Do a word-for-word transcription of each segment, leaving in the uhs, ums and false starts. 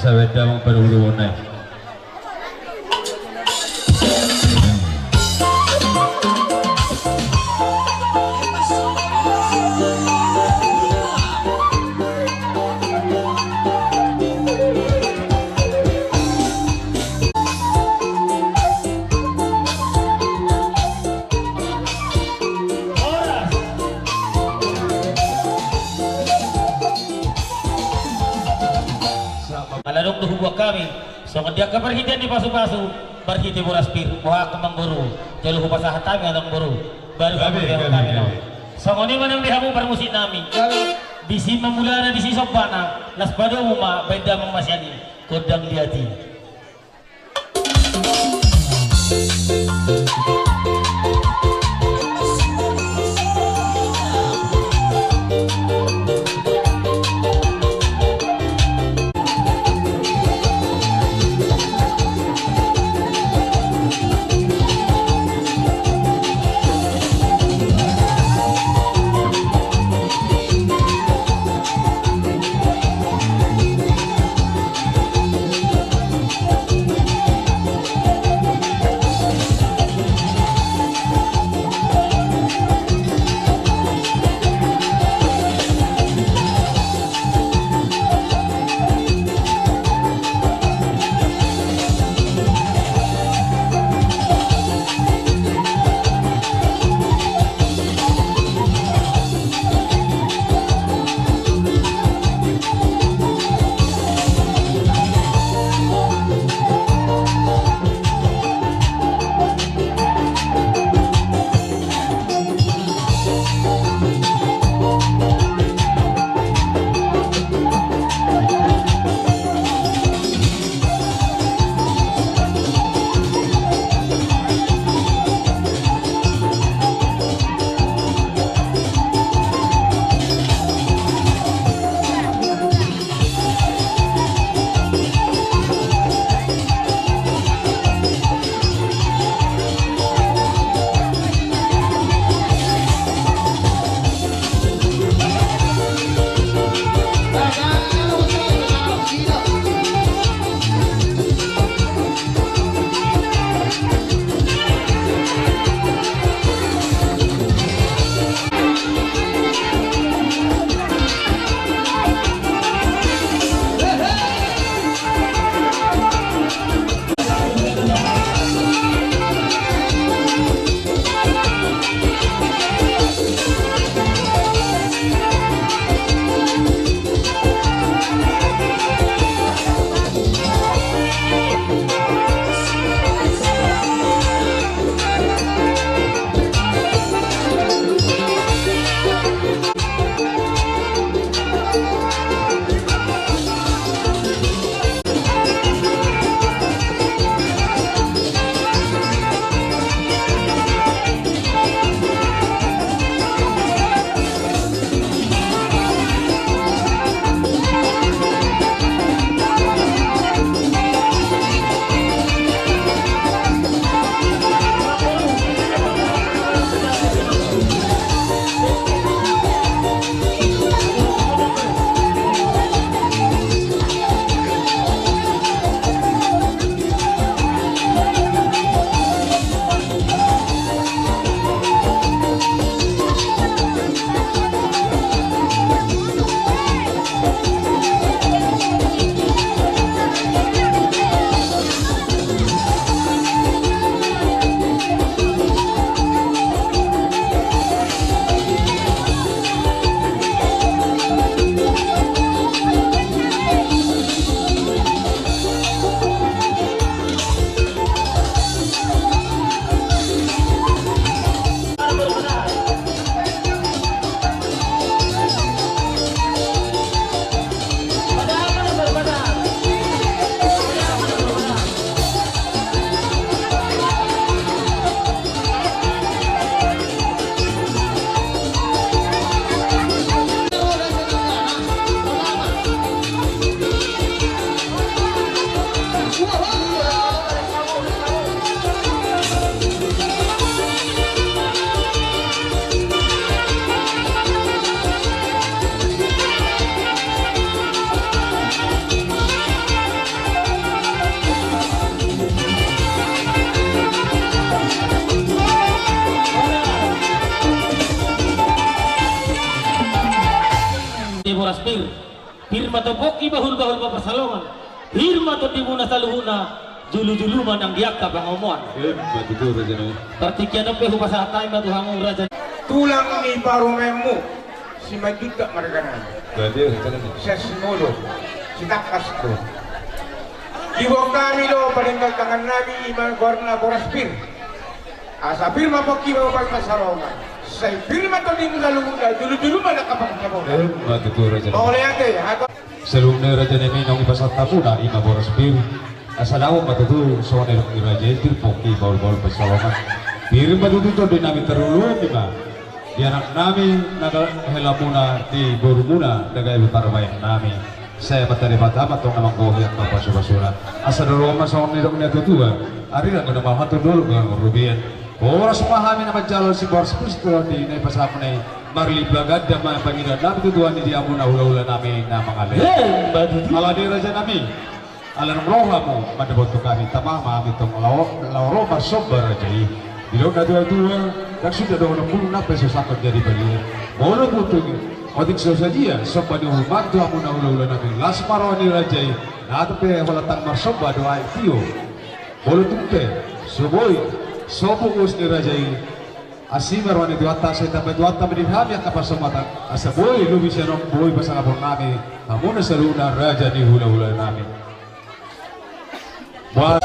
Sabar damang paruhut-uhutna i. Horas. Ala dung do hubuat hami songon di angka parhitean ni pasu-pasu, marhite boras pir, boha hamu amangboru, jolo hupasahat hami amangboru, baru hami, hami, hami, hami. Songon i ma nang di hamu parmusik nami. Disi ma mulana, disi sombana, las padomu ma baen damang masian i, gondang liat i. Pir, pir ma topongki bahul-bahul pansalongan. Pir ma tondimuna saluhutna, julu-julu ma nang di angka pangomoan. Emma tutu, rajanami. Partingkian on pe hupasahat hami ma tu hamu, raja. Tulang ni parumaenmu, Simanjuntak margana. Badia, rajanami. Sian Simodo, Sitangkas do. Diboan hami do, paninggol tangannami, i ma goarna boras pir. Asa pir ma pongki bahul-bahul pansalongan. Sai pir ma tondimuna saluhutna, julu-julu ma nang angka pangomoan. Emma tutu, rajanami. Mauliate, hata. Saluhutna, rajanami, naung dipasahat hamuna i ma boras pir. Asa dapot ma tutu songon nidok ni raja i, pir pongki bahul-bahul pansalongan. Pir ma tutu tondinami, tarlumobi ma di anaknami na helamuna, di borumuna na gabe parbahenonnami. Sai Amanta Debata ma tong na manggohi angka pasu-pasuna. Asa dapot ma songon nidok ni natua-tua: Arirang do na malo, hata ni dolok do na marrobean. Horas ma hami na manjalo siboras pir tu tondi na dipasahatmuna i. Marlipat ganda ma pangidoannami tu Tuhan i di hamuna hula-hulanami na mangalean. Emma tutu. Alani, rajanami, ala naung ro hamu mandapothon hami, tama ma hami tong laho, laho ro marsomba raja i. Didok natua-tua: Ndang suda dohonon bulung, nang pe so sangkot jadi balian. Molo tung otik so sadia somba ni uhumnami tu hamuna hula-hulanami, las ma roha ni raja i. Na pe holan ndang marsomba do aek tio. Molo tung pe so boi somba ulos ni raja i, asi ma roha ni Tuhanta, sai tambai Tuhanta ma di hami angka pansamotan, asa boi lobi sian on boi pasangaponnami hamuna saluhutna raja ni hula-hulanami. Ba-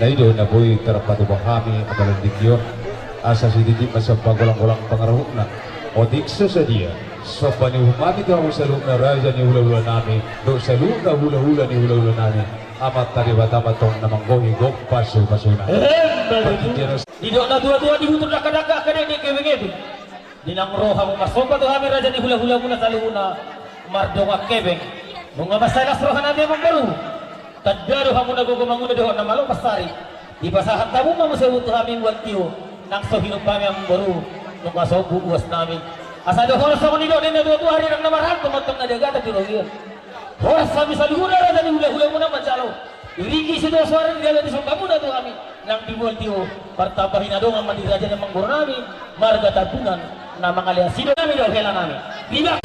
Na i do na boi tarpatupa hami apala di tingki on, asa sititi ma somba golang-golang pangarahutna. Otik so sadia somba ni uhumnami tu hamu saluhutna raja ni hula-hulanami dohot saluhutna hula-hula ni hula-hulanami, Amanta Debata ma tong na manggohi gok pasu-pasuna. Emma tutu. Didok natua-tua, dihutur dangka-dangka, angka dekdek gebeng-gebeng. Di naung ro hamu marsomba tu hami raja ni hula-hulamuna saluhutna mardongan hepeng, nunga mansai las rohanami amangboru. Tanda do hamu na gogo mangula dohot na malo mansari. Dipasahat hamu ma muse tu hami uang tio, nang so hidup hami amangboru, nunga sombu uasnami. Asa do horas songon nidok ni natua-tua: Arirang na marhalto ma tong na di agatan di robean. Horas hami saluhutna raja ni hula-hulamuna manjalo. Iringgit sitio suara ni dala ni sombamuna tu hami nang di uang tio, martamba hinadongan ma di raja ni amangborunami marga Tambunan na mangalean. Sidonami do helanami. Riba.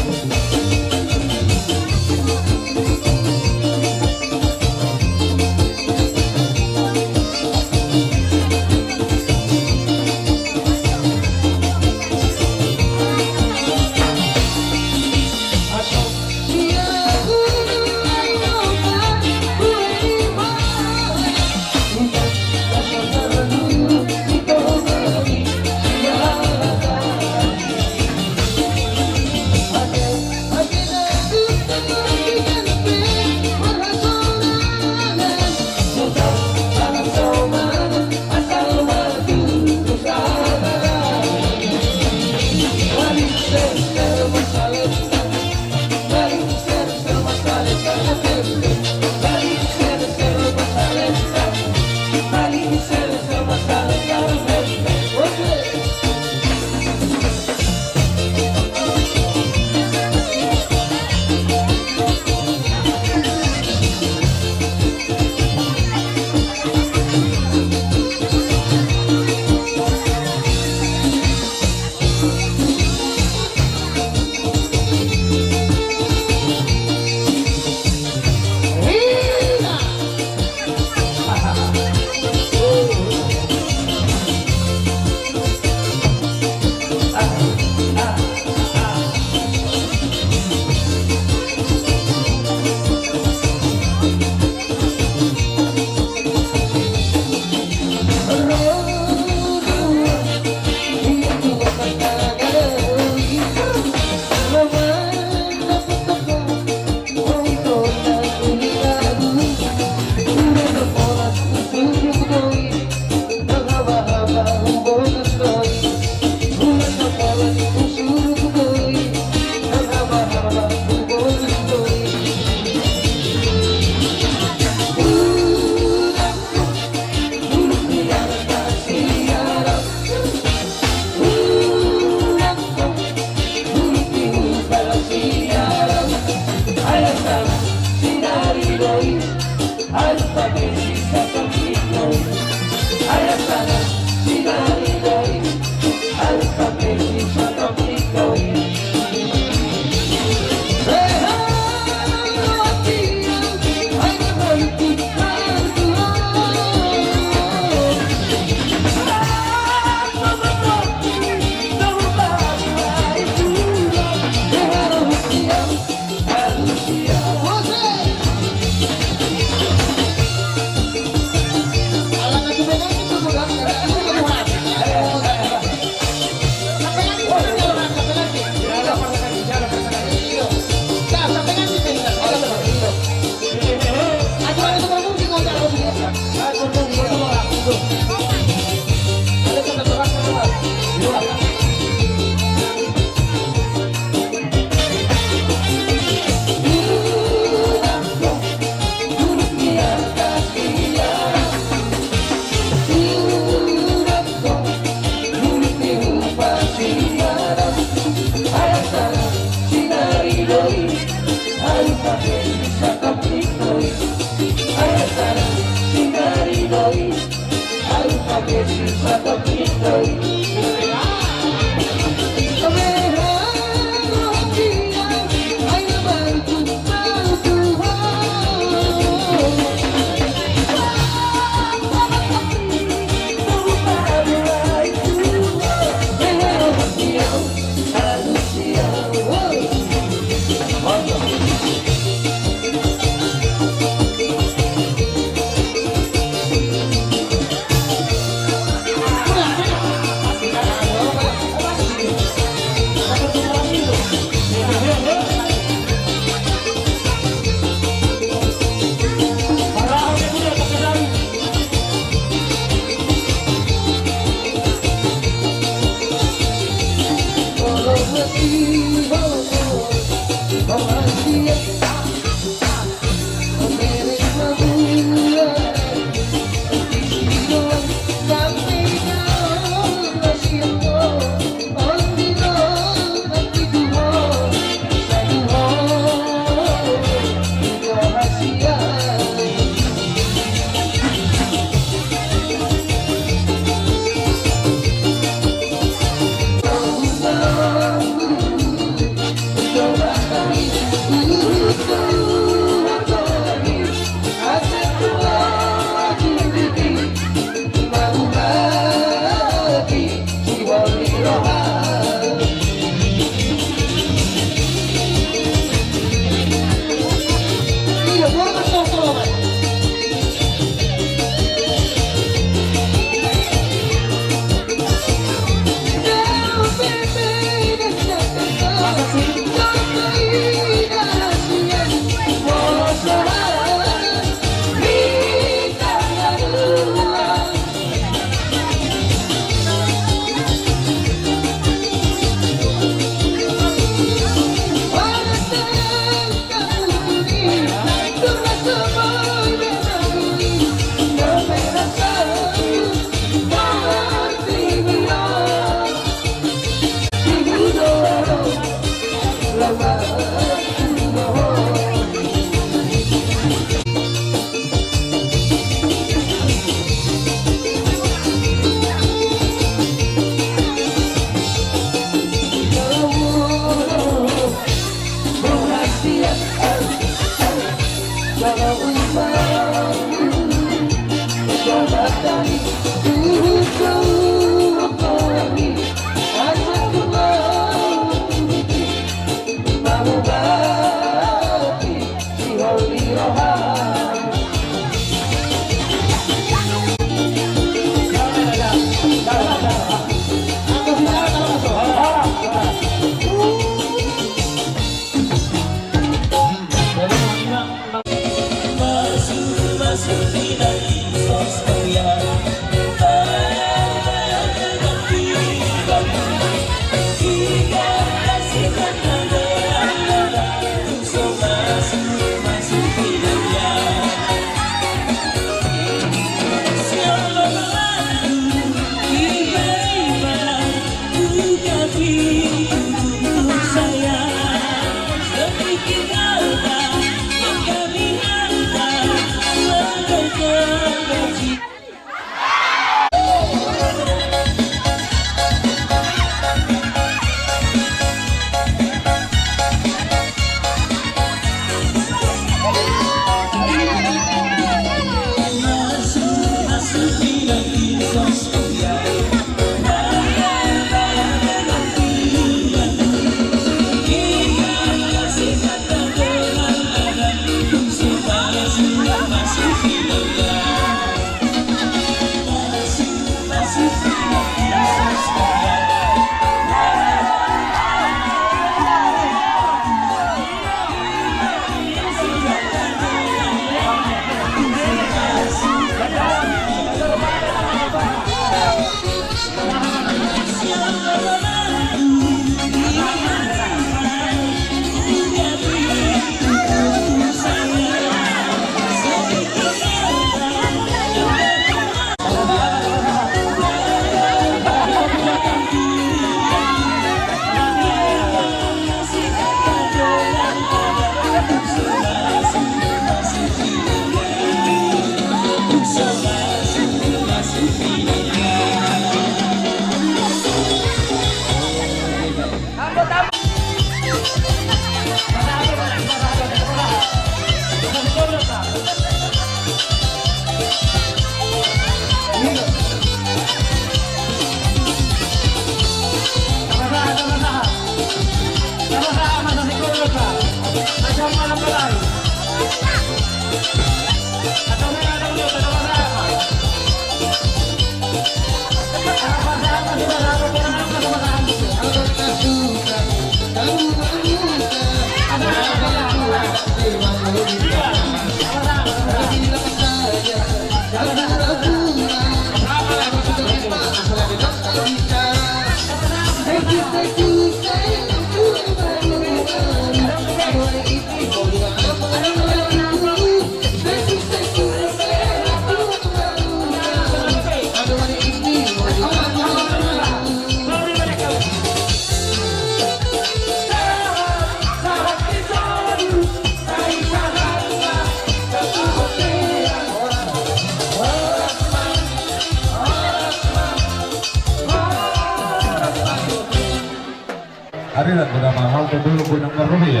Ari na, udah mahal tuh dulu gue denger lu ya.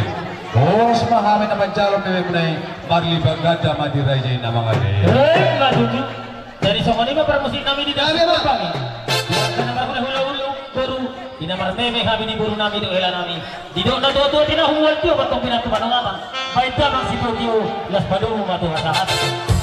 Bos mah hami na manjalo memang nai marlipat ganda ma di raja ini nama ngade. Eh, nggak tuh. Jadi songon i ma parmusik nami di dapur bang. Karena marhula-hula ulu boru, di na marmeme hami di boru nami dohot hela nami. Didok na tuatua, tinahu mual tio, batong pinatu manongaman. Baen damang sitio-tio, las padomu ma tu hasahat.